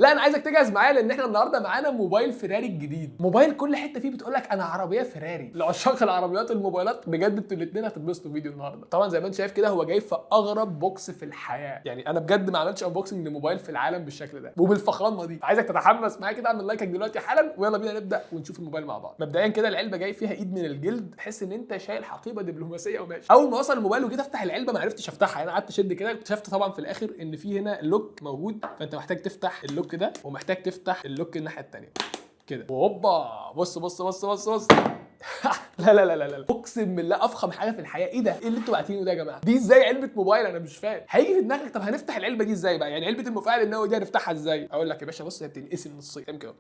لا، انا عايزك تجهز معايا لان احنا النهارده معانا موبايل فيراري الجديد. موبايل كل حتة فيه بتقول لك انا عربية فيراري. لعشاق العربيات والموبايلات بجد انتوا الاثنين هتتبسطوا في فيديو النهارده. طبعا زي ما انت شايف كده هو جاي في اغرب box في الحياه، يعني انا بجد ما عملتش unboxing لموبايل في العالم بالشكل ده وبالفخامه دي. عايزك تتحمس معايا كده، اعمل like دلوقتي حالا ويلا بينا نبدا ونشوف الموبايل مع بعض. مبدئيا كده العلبة جاي فيها ايد من الجلد، تحس ان انت شايل حقيبة دبلوماسية وماشي. اول ما وصل الموبايل وجيت افتح العلبة ما عرفتش افتحها، انا قعدت اشد كده. اكتشفت طبعا في الاخر ان في هنا lock موجود، فانت محتاج تفتح ال lock ده ومحتاج تفتح ال lock الناحية الثانية كده. وهوبا، بص بص بص بص بص، لا لا لا لا لا، اقسم بالله افخم حاجة في الحياه. ايه ده؟ ايه اللي انتوا باعتينه ده يا جماعة؟ دي ازاي علبة موبايل؟ انا مش فاهم. هيجي في دماغك طب هنفتح العلبة دي ازاي بقى؟ يعني علبة المفاعل النووي دي هنفتحها ازاي؟ اقول لك يا باشا، بص، هي بتنقسم نصين كده.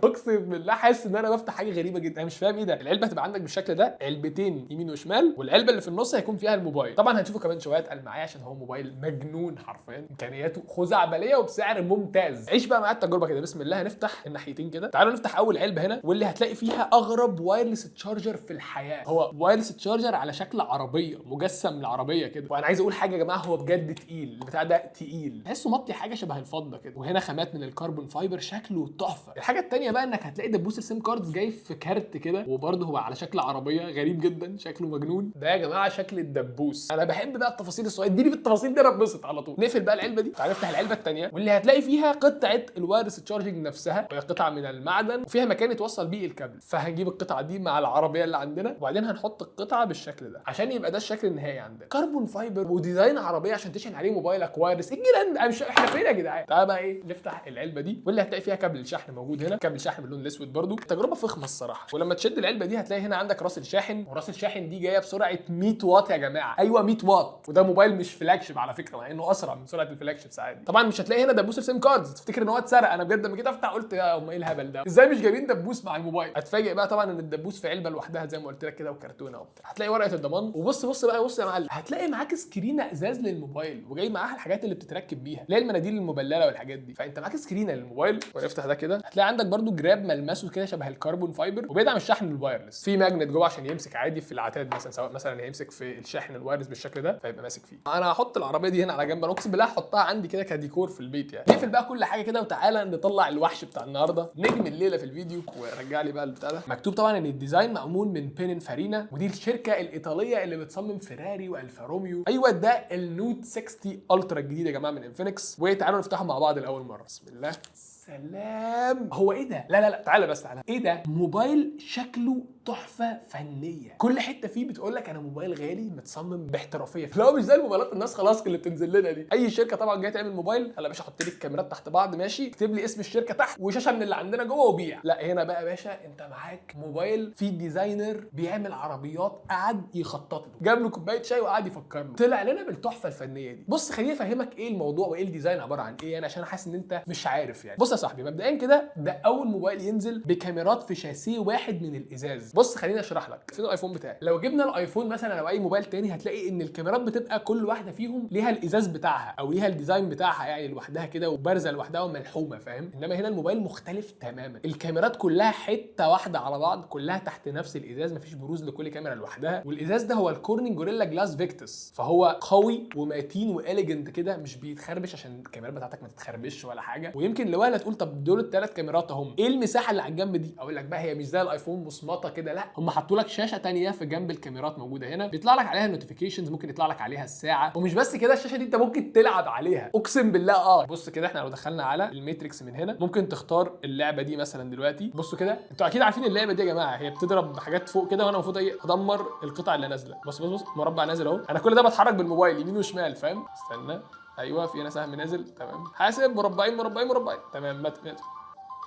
اقسم بالله حاسس ان انا بفتح حاجة غريبة جدا، انا مش فاهم ايه ده. العلبة هتبقى عندك بالشكل ده، علبتين يمين وشمال، والعلبه اللي في النص هيكون فيها الموبايل. طبعا هنشوفه كمان شويه، اتقل معايا عشان هو موبايل مجنون حرفيا، امكانياته خزعبليه وبسعر ممتاز. عيش بقى معايا التجربة كده. بسم الله، هنفتح الناحيتين كده. تعالوا نفتح اول علبة هنا، واللي هتلاقي فيها اغرب wireless charger في الحياه. هو wireless charger على شكل عربيه، مجسم لعربيه كده. وانا عايز اقول حاجة يا جماعه، هو بجد تقيل، البتاع ده تقيل، تحسه مطلي حاجة شبه الفضة كده. وهنا خامات من ال carbon fiber، شكله تحفه. الحاجة الثانية بقى انك هتلاقي دبوس ال SIM cards جاي في كارت كده، وبرده هو على شكل عربيه، غريب جدا، شكله مجنون. ده يا جماعة شكل الدبوس. انا بحب بقى التفاصيل الصغيره، اديني في التفاصيل دي انا اتبسط على طول. نقفل بقى العلبة دي. تعالى نفتح العلبة الثانيه، واللي هتلاقي فيها قطعه ال wireless charging نفسها، وهي قطعه من المعدن وفيها مكان يتوصل بيه الكابل. فهنجيب القطعة دي مع العربية اللي عندنا، وبعدين هنحط القطعة بالشكل ده عشان يبقى ده الشكل النهائي عندنا. carbon fiber و design عربية عشان تشحن عليه موبايلك wireless. ايه الجنان ده؟ مش احنا فين يا جدعان؟ تعالى بقى ايه، نفتح العلبة دي، واللي هتلاقي فيها كابل الشحن موجود هنا، كابل شحن باللون الاسود برضو. تجربه فخمة الصراحه. ولما تشد العلبة دي هتلاقي هنا عندك راس الشاحن، وراس الشاحن دي جاية بسرعة 100 واط يا جماعه. ايوه 100 واط، وده موبايل مش flagship على فكره، مع انه اسرع من سرعة ال flagship عادي. طبعا مش هتلاقي هنا دبوس ال SIM cards، تفتكر ان هو اتسرق. انا بجد لما جيت افتح قلت يا هم ايه الهبل ده، ازاي مش جايبين دبوس مع الموبايل؟ اتفاجئ بقى طبعا ان الدبوس في علبة لوحدها زي ما قلت لك كده، وكرتونه وبتاع. هتلاقي ورقة الضمان. وبص بص بقى، بص يا معلم، هتلاقي معاك سكرينه ازاز للموبايل، وجاي معاها الحاجات اللي بتتركب بيها اللي هي المناديل المبلله والحاجات دي. فانت معاك سكرينه للموبايل. ونفتح ده كده، هتلاقي عندك برضو جراب ملمسه كده شبه ال carbon fiber، وبيدعم الشحن ال wireless. في magnet جوه عشان يمسك عادي في العتاد مثلا، سواء مثلا هيمسك في الشاحن ال wireless بالشكل ده فيبقى ماسك فيه. انا هحط العربية دي هنا على جنب، انا اقسم بالله هحطها عندي كده كديكور في البيت. يعني نقفل بقى كل حاجة كده، وتعالى نطلع الوحش بتاع النهارده، نجم الليلة في الفيديو. ورجع لي بقى البتاع ده. مكتوب طبعا ان ال design معمول من بينين فارينا، ودي الشركة الايطالية اللي بتصمم فيراري والفا روميو. ايوه، ده ال Note 60 Ultra الجديد يا جماعة من انفينكس. وتعالوا نفتحه مع بعض لاول مره. بسم الله. سلام، هو ايه ده؟ لا لا لا، تعالى بس تعالى. ايه ده؟ موبايل شكله تحفة فنيه، كل حتة فيه بتقول لك انا موبايل غالي متصمم باحترافيه. لو مش زي الموبايلات الناس خلاص اللي بتنزل لنا دي. اي شركة طبعا جاية تعمل موبايل، يلا يا باشا حط لي الكاميرات تحت بعض، ماشي، اكتب لي اسم الشركة تحت وشاشه من اللي عندنا جوه وبيع. لا، هنا بقى يا باشا انت معاك موبايل فيه designer بيعمل عربيات قعد يخطط له، جاب له كوباية شاي وقعد يفكر له، طلع لنا بالتحفه الفنية دي. بص، خليني افهمك ايه الموضوع وايه ال design عبارة عن ايه يعني، عشان حاسس ان انت مش عارف يعني. بص يا صاحبي، مبدئيا كده ده اول موبايل ينزل بكاميرات في شاسيه واحد من الازاز. بص خليني اشرح لك. فين الايفون بتاعي؟ لو جبنا الايفون مثلا او اي موبايل تاني هتلاقي ان الكاميرات بتبقى كل واحدة فيهم ليها الازاز بتاعها او ليها ال design بتاعها يعني لوحدها كده وبارزه لوحدها وملحومه، فاهم؟ انما هنا الموبايل مختلف تماما، الكاميرات كلها حتة واحدة على بعض، كلها تحت نفس الازاز، مفيش بروز لكل كاميرا لوحدها. والازاز ده هو ال Corning Gorilla Glass Victus، فهو قوي ومتين و elegant كده، مش بيتخربش عشان الكاميرا بتاعتك ما تتخربش ولا حاجه. ويمكن لوهله تقول طب دول الثلاث كاميرات اهم، ايه المساحة اللي على الجنب دي؟ اقول لك بقى، هي مش زي الايفون مصمطه كده، لا، هم حطوا لك شاشة تانية في جنب الكاميرات موجودة هنا، بيطلع لك عليها ال notifications، ممكن يطلع لك عليها الساعه. ومش بس كده، الشاشة دي انت ممكن تلعب عليها، اقسم بالله. بص كده، احنا لو دخلنا على ال Matrix من هنا ممكن تختار اللعبة دي مثلا دلوقتي. بصوا كده، انتوا اكيد عارفين اللعبة دي يا جماعه، هي بتضرب حاجات فوق كده، وانا المفروض ايه؟ ادمر القطع اللي نازله. بص بص بص، مربع نازل اهو. انا كل ده بتحرك بالموبايل يمين وشمال، فاهم؟ استنى، ايوه، في هنا سهم نازل، تمام. حاسب، مربعين مربعين مربعين، تمام، مات مات.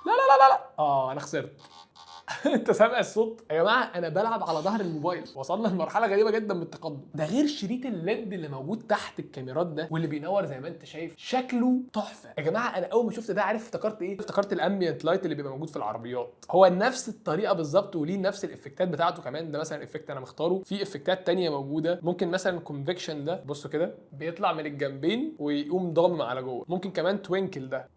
لا لا لا لا لا، انا خسرت. انت سامع الصوت يا جماعه؟ انا بلعب على ظهر الموبايل. وصلنا لمرحلة غريبة جدا من التقدم. ده غير شريط ال LED اللي موجود تحت الكاميرات ده واللي بينور زي ما انت شايف، شكله تحفة يا جماعه. انا اول ما شفت ده عارف افتكرت ايه؟ افتكرت ال ambient light اللي بيبقى موجود في العربيات. هو نفس الطريقة بالظبط وليه نفس ال effectات بتاعته كمان. ده مثلا effect انا مختاره، في effectات تانية موجوده. ممكن مثلا convection ده، بصوا كده، بيطلع من الجنبين ويقوم ضامم على جوه. ممكن كمان twinkle ده.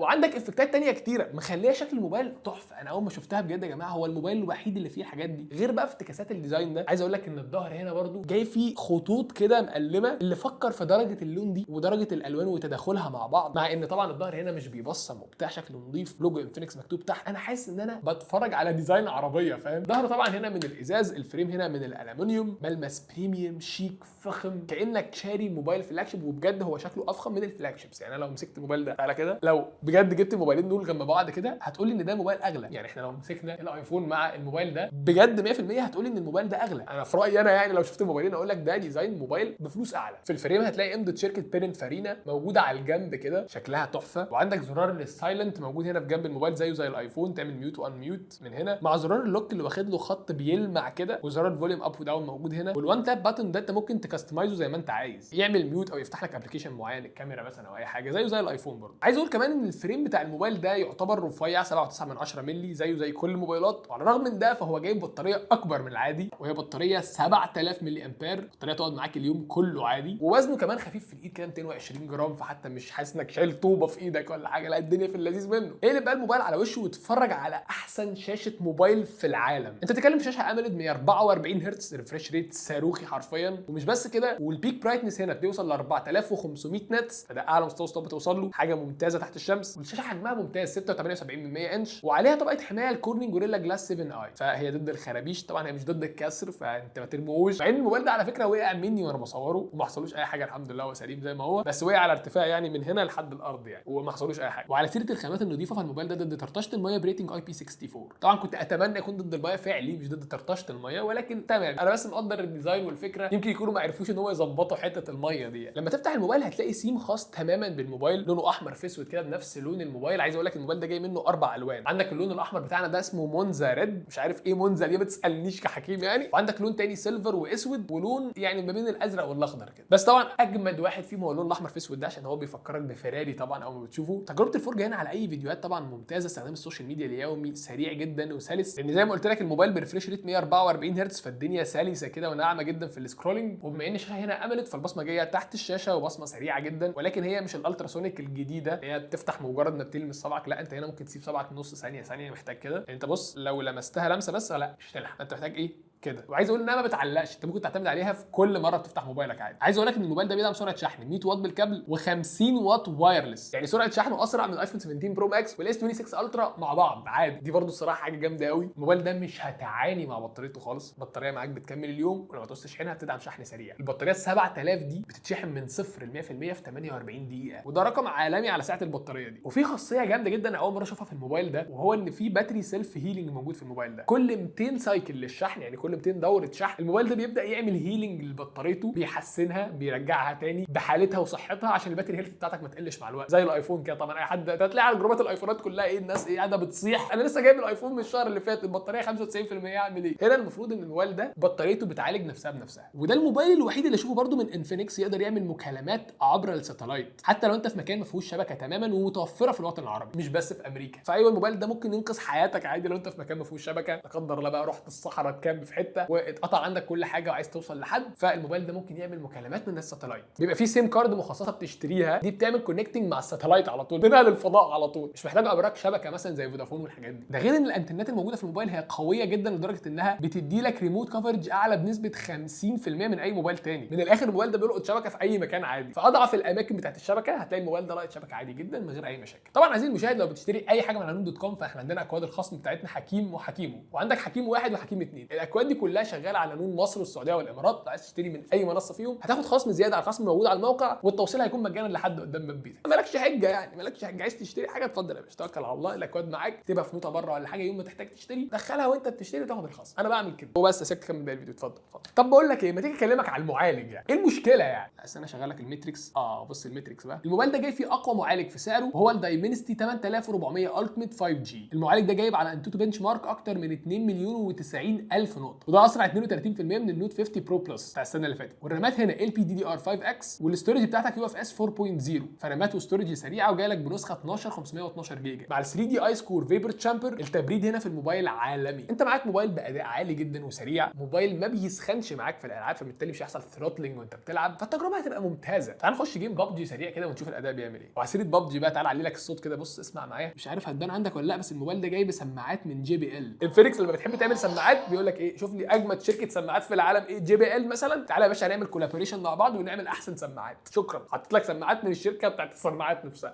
وعندك effect ات تانية كتيرة مخليه شكل الموبايل تحفه. انا اول ما شفتها بجد يا جماعة هو الموبايل الوحيد اللي فيه الحاجات دي. غير بقى افتكاسات ال design ده، عايز اقول لك ان الظهر هنا برضو جاي فيه خطوط كده مقلمه، اللي فكر في درجه اللون دي ودرجة الالوان وتداخلها مع بعض، مع ان طبعا الظهر هنا مش بيبصم وبتاع، شكله نظيف، logo Infinix مكتوب تحت. انا حاسس ان انا بتفرج على design عربيه، فاهم؟ ظهره طبعا هنا من الازاز، ال frame هنا من الالومنيوم، ملمس premium شيك فخم، كانك شاري موبايل flagship. وبجد هو شكله افخم من ال flagships. يعني انا لو مسكت الموبايل ده تعالى كده، لو بجد جبت الموبايلين دول جنب بعض كده هتقول لي ان ده موبايل اغلى. يعني احنا لو مسكنا ال iPhone مع الموبايل ده بجد 100% هتقول لي ان الموبايل ده اغلى. انا في رايي انا يعني لو شفت الموبايلين اقول لك ده design موبايل بفلوس اعلى. في ال frame هتلاقي امضه شركة Pininfarina موجودة على الجنب كده، شكلها تحفه. وعندك زرار لل silent موجود هنا في جنب الموبايل زيه زي ال iPhone، تعمل mute و unmute من هنا، مع زرار ال lock اللي واخد له خط بيلمع كده، وزرار volume up و down موجود هنا. وال one tap button ده انت ممكن ت customize ه زي ما انت عايز، يعمل mute او يفتح لك application معين، الكاميرا مثلا او اي حاجه، زيه زي ال iPhone برضه. عايز اقول كمان ان ال frame بتاع الموبايل ده يعتبر رفيع 7.9 مللي زيه زي كل الموبايلات، وعلى الرغم من ده فهو جايب بطارية اكبر من العادي، وهي بطارية 7000 ملي امبير، بطارية تقعد معاك اليوم كله عادي. ووزنه كمان خفيف في الايد كده 220 جرام، فحتى مش حاسس انك شايل طوبة في ايدك ولا حاجه، لا الدنيا في اللذيذ منه. اقلب بقى الموبايل على وشه واتفرج على احسن شاشة موبايل في العالم. انت بتتكلم في شاشة AMOLED 144 هرتز، refresh rate صاروخي حرفيا. ومش بس كده، وال peak brightness هنا بتوصل ل 4500 nits، فده اعلى مستوى سطوع بتوصل له، حاجة ممتازة تحت الشمس. والشاشه حجمها ممتاز 6.78 انش، وعليها طبقه حماية ال Corning Gorilla Glass 7 i، فهي ضد الخرابيش، طبعا هي مش ضد الكسر فانت ما ترموش. مع ان الموبايل ده على فكرة وقع مني وانا بصورة وما حصلوش اي حاجه، الحمد لله هو سليم زي ما هو، بس وقع على ارتفاع يعني من هنا لحد الارض يعني، وما حصلوش اي حاجه. وعلى سيره الخامات النظيفه، فالموبايل ده ضد طرطشه المية ب rating IP 64. طبعا كنت اتمنى يكون ضد المية فعلي مش ضد طرطشه الميه، ولكن تمام، انا بس مقدر ال design والفكره، يمكن يكونوا ما عرفوش ان هو يظبطوا حتة المية دي. لما تفتح الموبايل هتلاقي سيم خاص تماما بالموبايل، لونه احمر في اسود كده بنفس لون الموبايل. عايز اقول لك الموبايل ده جاي منه اربع الوان، عندك اللون الاحمر بتاعنا ده اسمه Monza Red، مش عارف ايه Monza دي ما تسالنيش كحكيم يعني. وعندك لون تاني silver واسود، ولون يعني ما بين الازرق والاخضر كده. بس طبعا اجمد واحد فيهم هو اللون الاحمر في اسود ده، عشان هو بيفكرك بفيراري طبعا اول ما بتشوفه. تجربه الفرجة هنا على اي فيديوهات طبعا ممتازه، استخدام ال social media اليومي سريع جدا وسلس، لان زي ما قلت لك الموبايل ب refresh rate 144 هرتز، فالدنيا سلسه كده وناعمه جدا في ال scrolling. وبما ان الشاشة هنا AMOLED فالبصمه جاية تحت الشاشة وبصمه سريعة جدا، ولكن هي مش ال ultrasonic الجديدة اللي هي بتفتح مجرد ما بتلمس صبعك، لا انت هنا ممكن تسيب صبعك نص ثانية ثانيه، محتاج كده. انت بص لو لمستها لمسه بس لا مش هتلحق، انت محتاج ايه كده. وعايز اقول انها ما بتعلقش، انت ممكن تعتمد عليها في كل مرة بتفتح موبايلك عادي. عايز اقول لك ان الموبايل ده بيدعم سرعة شحن 100 واط بالكابل و50 واط wireless، يعني سرعة شحنه اسرع من ال iPhone 17 Pro Max وال S 26 Ultra مع بعض عادي. دي برضو الصراحة حاجة جامدة قوي. الموبايل ده مش هتعاني مع بطاريته خالص، البطارية معاك بتكمل اليوم، ولما تعوز تشحنها بتدعم شحن سريع. البطارية 7000 دي بتتشحن من 0 ل 100% في 48 دقيقه، وده رقم عالمي على سعة البطارية دي. وفي خاصية جامدة جدا اول مرة اشوفها في الموبايل ده، وهو ان في battery self healing موجود في الموبايل ده. كل 200 cycle للشحن، يعني كل 200 دوره شحن، الموبايل ده بيبدا يعمل healing لبطاريته، بيحسنها، بيرجعها تاني بحالتها وصحتها، عشان ال battery health بتاعتك ما تقلش مع الوقت زي ال iPhone كده. طبعا اي حد هتلاقي على جروبات الايفونات كلها ايه الناس ايه قاعدة بتصيح، انا لسه جايب ال iPhone من الشهر اللي فات البطارية 95% اعمل ايه؟ هنا المفروض ان الموبايل ده بطاريته بتعالج نفسها بنفسها. وده الموبايل الوحيد اللي اشوفه برده من Infinix يقدر يعمل مكالمات عبر ال satellite، حتى لو انت في مكان ما فيهوش شبكة تماما، ومتوفره في الوطن العربي مش بس في امريكا. فايوه الموبايل ده ممكن ينقذ حياتك عادي لو انت في مكان ما فيهوش شبكه، لا قدر الله بقى رحت الصحراء camp في حتة واتقطع عندك كل حاجة وعايز توصل لحد، فالموبايل ده ممكن يعمل مكالمات من ال satellite. بيبقى فيه SIM card مخصصة بتشتريها، دي بتعمل connecting مع ال satellite على طول، منها للفضاء على طول، مش محتاج ابراج شبكة مثلا زي فودافون والحاجات دي. ده غير ان الانترنت الموجودة في الموبايل هي قوية جدا لدرجة انها بتدي لك remote coverage اعلى بنسبة 50% من اي موبايل تاني. من الاخر الموبايل ده بيلقط شبكة في اي مكان عادي، في اضعف الاماكن بتاعت الشبكة هتلاقي الموبايل ده لاقط شبكة عادي جدا من غير اي مشاكل. طبعا عزيزي المشاهد لو بتشتري اي حاجة من على noon.com فاحنا عندنا اكواد الخصم بتاعتنا حكيم وحكيمو، وعندك حكيم واحد وحكيم اثنين. الاكواد دي كلها شغالة على نون مصر والسعودية والامارات. لو عايز تشتري من اي منصة فيهم هتاخد خصم زيادة على الخصم الموجود على الموقع، والتوصيل هيكون مجانا لحد قدام باب بيتك. مالكش حجه يعني، مالكش حجه. عايز تشتري حاجة اتفضل يا باشا، توكل على الله، الاكواد معاك، تبقى في نوتة بره ولا حاجه، يوم ما تحتاج تشتري دخلها وانت بتشتري وتاخد الخصم. انا بعمل كده وبس. سيبك تكمل باقي الفيديو، اتفضل اتفضل. طب بقول لك ايه، ما تيجي اكلمك على المعالج، يعني ايه المشكلة يعني؟ بس انا اشغل لك ال metrics. بص ال metrics بقى، الموبايل ده جاي فيه اقوى معالج في سعره، وهو ال Dimensity 8400 Ultimate 5G. المعالج ده جايب على AnTuTu benchmark اكتر من 2 مليون و90 الف نقطه. واط، وده اسرع 32% من ال Note 50 Pro Plus بتاع السنة اللي فاتت. والرامات هنا ال بي دي دي ار 5 اكس، والاستورج بتاعتك UFS 4.0، فرامات و storage سريعه، وجاي لك بنسخه 12 512 جيجا مع ال 3D Ice Core Vapor Chamber. التبريد هنا في الموبايل عالمي، انت معاك موبايل باداء عالي جدا وسريع، موبايل ما بيسخنش معاك في الالعاب، فبالتالي مش هيحصل throttling وانت بتلعب، فالتجربه هتبقى ممتازة. تعال نخش game PUBG سريع كده ونشوف الاداء بيعمل ايه. وعلى سيره بابجي بقى، تعال اعلي لك الصوت كده، بص اسمع معايا، مش عارف هتبان عندك ولا لا، بس الموبايل ده جاي بسماعات من JBL. Infinix لما بتحب تعمل سماعات بيقول لك ايه، شوف لي اجمد شركة سماعات في العالم ايه، JBL مثلا، تعالى يا باشا هنعمل collaboration مع بعض ونعمل احسن سماعات. شكرا، حطيت لك سماعات من الشركة بتاعت السماعات نفسها.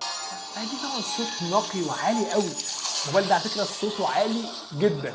دي طبعا صوت نقي وعالي قوي. الموبايل ده على فكرة صوته عالي جدا،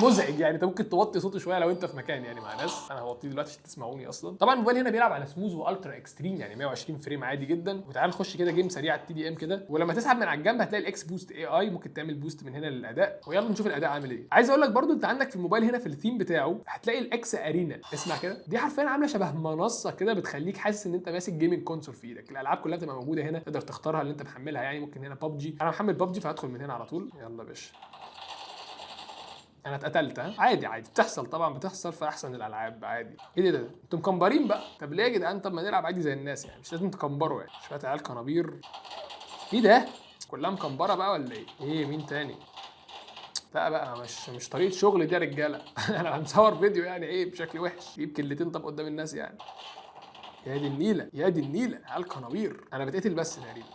مزعج يعني، انت ممكن توطي صوته شوية لو انت في مكان يعني مع ناس. انا هوطيه دلوقتي عشان تسمعوني اصلا. طبعا الموبايل هنا بيلعب على smooth و ultra extreme، يعني 120 frame عادي جدا. وتعال نخش كده game سريع ال TDM كده، ولما تسحب من على الجنب هتلاقي ال X-Boost AI، ممكن تعمل boost من هنا للاداء. ويلا نشوف الاداء عامل ايه. عايز اقول لك برضو انت عندك في الموبايل هنا في الثيم بتاعه هتلاقي ال X Arena، اسمع كده، دي حرفيا عامله شبه منصة كده بتخليك حاسس ان انت ماسك gaming console في ايدك. الالعاب كلها بتبقى موجودة هنا، تقدر تختارها اللي انت محملها يعني. ممكن هنا ببجي، انا محمل ببجي فهدخل من هنا على طول. يلا يا باشا، انا اتقتلت، ها عادي عادي، بتحصل طبعا، بتحصل في احسن الالعاب عادي. ايه ده انتوا مكمبرين بقى؟ طب ليه يا جدعان؟ طب ما نلعب عادي زي الناس يعني، مش لازم تكمبروا يعني. شوية عيال كنابير. ايه ده؟ كلها مكمبره بقى ولا ايه؟ ايه مين تاني؟ لا بقى، مش طريقه شغل دي يا رجاله. انا مصور فيديو يعني ايه بشكل وحش، جيب كلتين طب قدام الناس يعني. يا دي النيله يا دي النيله، عيال كنابير. انا بتقتل بس تقريبا.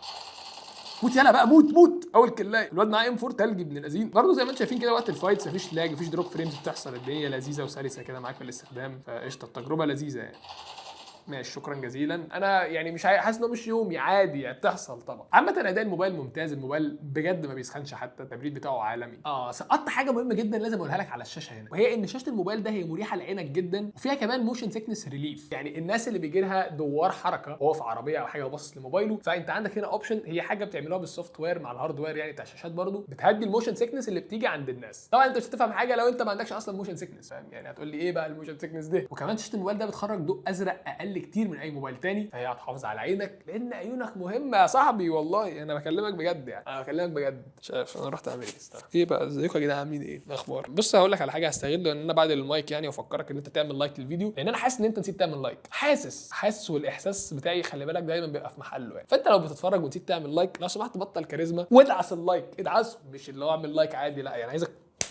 موت يلا بقى، موت موت. اول كلايه الواد معاه M4 تلج ابن اللذين. برضه زي ما انتم شايفين كده وقت ال fights مفيش lag، مفيش drop frames بتحصل، الدنيا لذيذة وسلسه كده معاك في الاستخدام، فقشطه التجربة لذيذة يعني. ماشي شكرا جزيلا. انا يعني مش حاسس انه مش يومي عادي يعني، بتحصل طبعا. عامة اداء الموبايل ممتاز، الموبايل بجد ما بيسخنش، حتى التبريد بتاعه عالمي. سقطت حاجة مهمة جدا لازم اقولها لك على الشاشة هنا، وهي ان شاشة الموبايل ده هي مريحه لعينك جدا، وفيها كمان motion sickness relief، يعني الناس اللي بيجي لها دوار حركة وهو في عربية او حاجة وباصص لموبايله، فانت عندك هنا option، هي حاجة بتعملوها بال software مع ال hardware يعني بتاع الشاشات، برضو بتهدي ال motion sickness اللي بتيجي عند الناس. طبعا انت مش هتفهم حاجة لو انت ما عندكش اصلا motion sickness، فاهم يعني؟ هتقول لي ايه بقى ال motion sickness ده. وكمان شاشة الموبايل ده بتخرج ضوء ازرق اقل كتير من اي موبايل تاني، فهي هتحافظ على عينك، لان عيونك مهمة يا صاحبي، والله انا بكلمك بجد يعني، انا بكلمك بجد. شايف انا رحت اعمل ايه؟ استنى. ايه بقى، ازيكم يا جدعان، عاملين ايه؟ الاخبار؟ بص هقول لك على حاجة، هستغل ان انا بعد المايك يعني وافكرك ان انت تعمل like للفيديو، لان انا حاسس ان انت نسيت تعمل like. حاسس حاسس، والاحساس بتاعي خلي بالك دايما بيبقى في محله يعني. فانت لو بتتفرج ونسيت تعمل like، لو سمحت بطل كاريزما وادعس ال like، ادعسه، مش اللي هو اعمل like عادي، لا يعني عايزك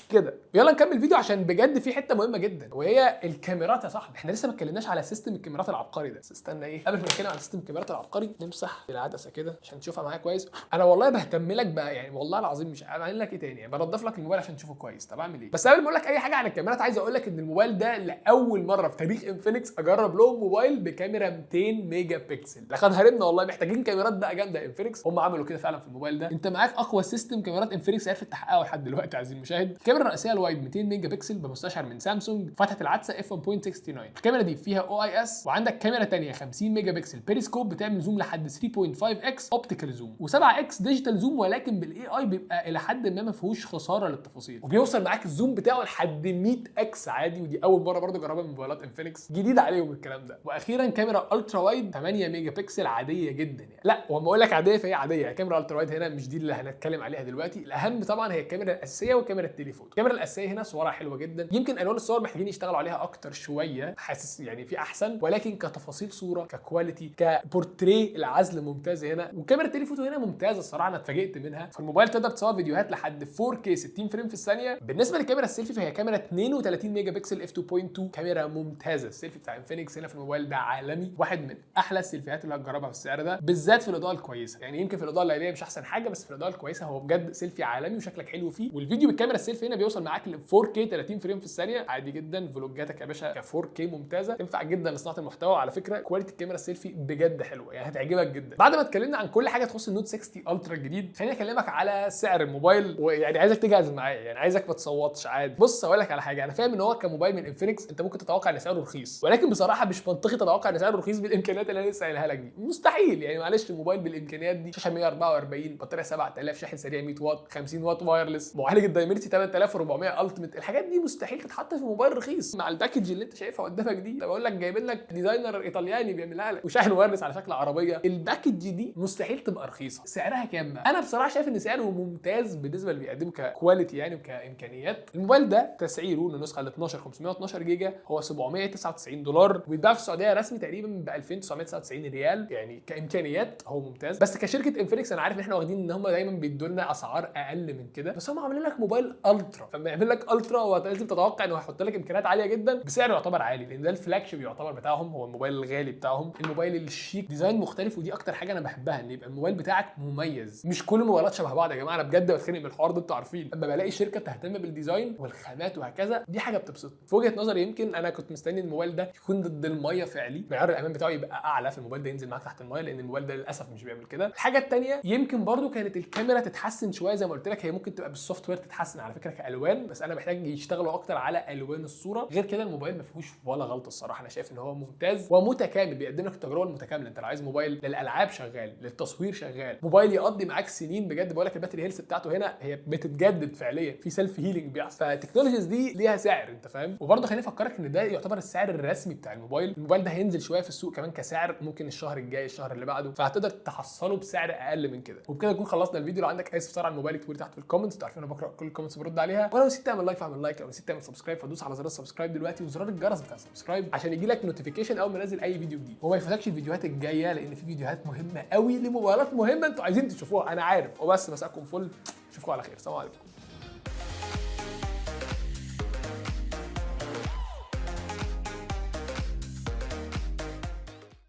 كده. يلا نكمل فيديو عشان بجد في حتة مهمة جدا، وهي الكاميرات يا صاحبي. احنا لسه ما اتكلمناش على system الكاميرات العبقري ده. بس استنى ايه، قبل ما نتكلم على system الكاميرات العبقري نمسح العدسة كده عشان تشوفها معايا كويس. انا والله بهتم لك بقى يعني، والله العظيم مش عامل لك ايه تاني يعني، بنضف لك الموبايل عشان تشوفه كويس. طب اعمل ايه؟ بس قبل ما اقول لك اي حاجة عن الكاميرات، عايز اقول لك ان الموبايل ده لاول مرة في تاريخ Infinix اجرب لهم موبايل بكاميرا 200 ميجا بكسل. لقد هرمنا والله، محتاجين كاميرات بقى جامدة. Infinix هم عملوا كده فعلا في الموبايل ده. انت معاك اقوى system كاميرات Infinix عرفت تحققه لحد دلوقتي عزيزي المشاهد. الكاميرا الرئيسية ال wide 200 ميجا بكسل بمستشعر من سامسونج، فتحه العدسة f 1.69. الكاميرا دي فيها OIS، وعندك كاميرا ثانية 50 ميجا بكسل بيريسكوب بتعمل zoom لحد 3.5 x optical zoom و7 x digital zoom، ولكن بال AI بيبقى الى حد ما فيهوش خسارة للتفاصيل، وبيوصل معاك ال zoom بتاعه لحد 100 x عادي، ودي اول مرة برضه اجربها من موبايلات Infinix، جديد عليهم الكلام ده. واخيرا كاميرا ultra wide 8 ميجا بكسل عادية جدا يعني. لا وما اقول لك عادية فهي عادية يعني، كاميرا ultra wide هنا مش دي اللي هنتكلم عليها دلوقتي. الاهم طبعا هي الكاميرا الاساسية والكاميرا ال telephoto. الكاميرا الاساسية هنا صورها حلوة جدا، يمكن الوان الصور محتاجين يشتغلوا عليها اكتر شويه، حاسس يعني في احسن، ولكن كتفاصيل صوره، ك quality، ك portrait، العزل ممتاز هنا. وكاميرا ال telephoto هنا ممتازة الصراحه، انا اتفاجئت منها. في الموبايل تقدر تصور فيديوهات لحد 4K 60 frame في الثانية. بالنسبة للكاميرا السيلفي فهي كاميرا 32 ميجا بكسل f 2.2، كاميرا ممتازة. السيلفي بتاع Infinix هنا في الموبايل ده عالمي، واحد من احلى السيلفيات اللي هتجربها في السعر ده، بالذات في الاضاءة الكويسة. يعني يمكن في الاضاءة الليلية مش احسن حاجه، بس في الاضاءة الكويسة هو بجد سيلفي عالمي وشكلك حلو فيه. والفيديو بالكاميرا السيلفي هنا بيوصل معاك ل 4K 30 frame في الثانية عادي جدا. فلوجاتك يا باشا ك 4K ممتازه، تنفع جدا لصناعة المحتوى. على فكرة quality الكاميرا السيلفي بجد حلوة يعني، هتعجبك جدا. بعد ما اتكلمنا عن كل حاجة تخص ال Note 60 Ultra الجديد، خليني اكلمك على سعر الموبايل، ويعني عايزك تجهز معايا يعني، عايزك ما تصوتش عادي. بص هقول لك على حاجه، انا فاهم ان هو كموبايل من Infinix انت ممكن تتوقع ان سعره رخيص، ولكن بصراحة مش منطقي تتوقع ان سعره رخيص بالامكانيات اللي انا لسه قايلها لك دي، مستحيل يعني. معلش الموبايل بالامكانيات دي، شاشة 144، بطارية 7000، شاحن سريع 100 واط، 50 واط wireless، معالج ال Dimensity 8000 3400 Ultimate، الحاجات دي مستحيل تتحط في موبايل رخيص مع ال package اللي انت شايفها قدامك دي. ده بقول لك جايبين لك designer ايطالياني بيعملها لك، وشاحن wireless على شكل عربيه. ال package دي مستحيل تبقى رخيصه. سعرها كام بقى؟ انا بصراحة شايف ان سعره ممتاز بالنسبة اللي بيقدمه ك quality يعني وكامكانيات. الموبايل ده تسعيره النسخة ال 12 512 جيجا هو $799، وبيتباع في السعودية رسمي تقريبا ب 2999 ريال. يعني كامكانيات هو ممتاز، بس كشركة انفينكس انا عارف ان احنا واخدين ان هم دايما بيدوا لنا اسعار اقل من كده، بس هم عاملين لك موبايل ultra، فلما يعمل لك ultra هو لازم تتوقع انه هيحط لك امكانيات عالية جدا بسعر يعتبر عالي، لان ده ال flagship يعتبر بتاعهم، هو الموبايل الغالي بتاعهم، الموبايل الشيك، design مختلف. ودي اكتر حاجة انا بحبها، ان يبقى الموبايل بتاعك مميز، مش كل الموبايلات شبه بعض يا جماعة. انا بجد بتخنق من الحوار ده، انتوا عارفين لما بلاقي شركة بتهتم بال design والخامات وهكذا، دي حاجة بتبسطني. في وجهه نظري يمكن انا كنت مستني الموبايل ده يكون ضد المية فعلي، معيار الامان بتاعه يبقى اعلى، في الموبايل ده ينزل معاك تحت المية، لان الموبايل ده للاسف مش بيعمل كده. الحاجة الثانية يمكن برضو كانت الكاميرا تتحسن شويه، زي ما قلت لك هي ممكن تبقى بال software تتحسن على فكرة كالوان، بس انا محتاج يشتغلوا اكتر على الوان الصورة. غير كده الموبايل ما فيهوش ولا غلطه الصراحه، انا شايف ان هو ممتاز ومتكامل، بيقدم لك التجربة المتكاملة. انت لو عايز موبايل للالعاب شغال، للتصوير شغال، موبايل يقضي معاك سنين بجد. بقول لك ال battery health بتاعته هنا هي بتتجدد فعليا، في self healing بيحصل، فال technologies دي ليها سعر انت فاهم. وبرضه خليني افكرك ان ده يعتبر السعر الرسمي بتاع الموبايل. الموبايل ده هينزل شوية في السوق كمان كسعر، ممكن الشهر الجاي الشهر اللي بعده، فهتقدر تحصله بسعر اقل من كده. وبكده نكون خلصنا الفيديو. لو عندك اي استفسار عن الموبايل اكتبوا لي تحت في ال comments، انتوا عارفين انا بقرا كل ال comments برد عليها. ولو نسيت تعمل like فاعمل like، لو نسيت تعمل subscribe فدوس على زرار ال subscribe دلوقتي وزرار الجرس بتاع ال subscribe عشان يجي لك notification اول ما انزل اي فيديو جديد، وما يفوتكش الفيديوهات الجاية لان في فيديوهات مهمة قوي لموبايلات مهمة انتوا عايزين تشوفوها انا عارف. وبس، مساكم فل، اشوفكم على خير، السلام عليكم.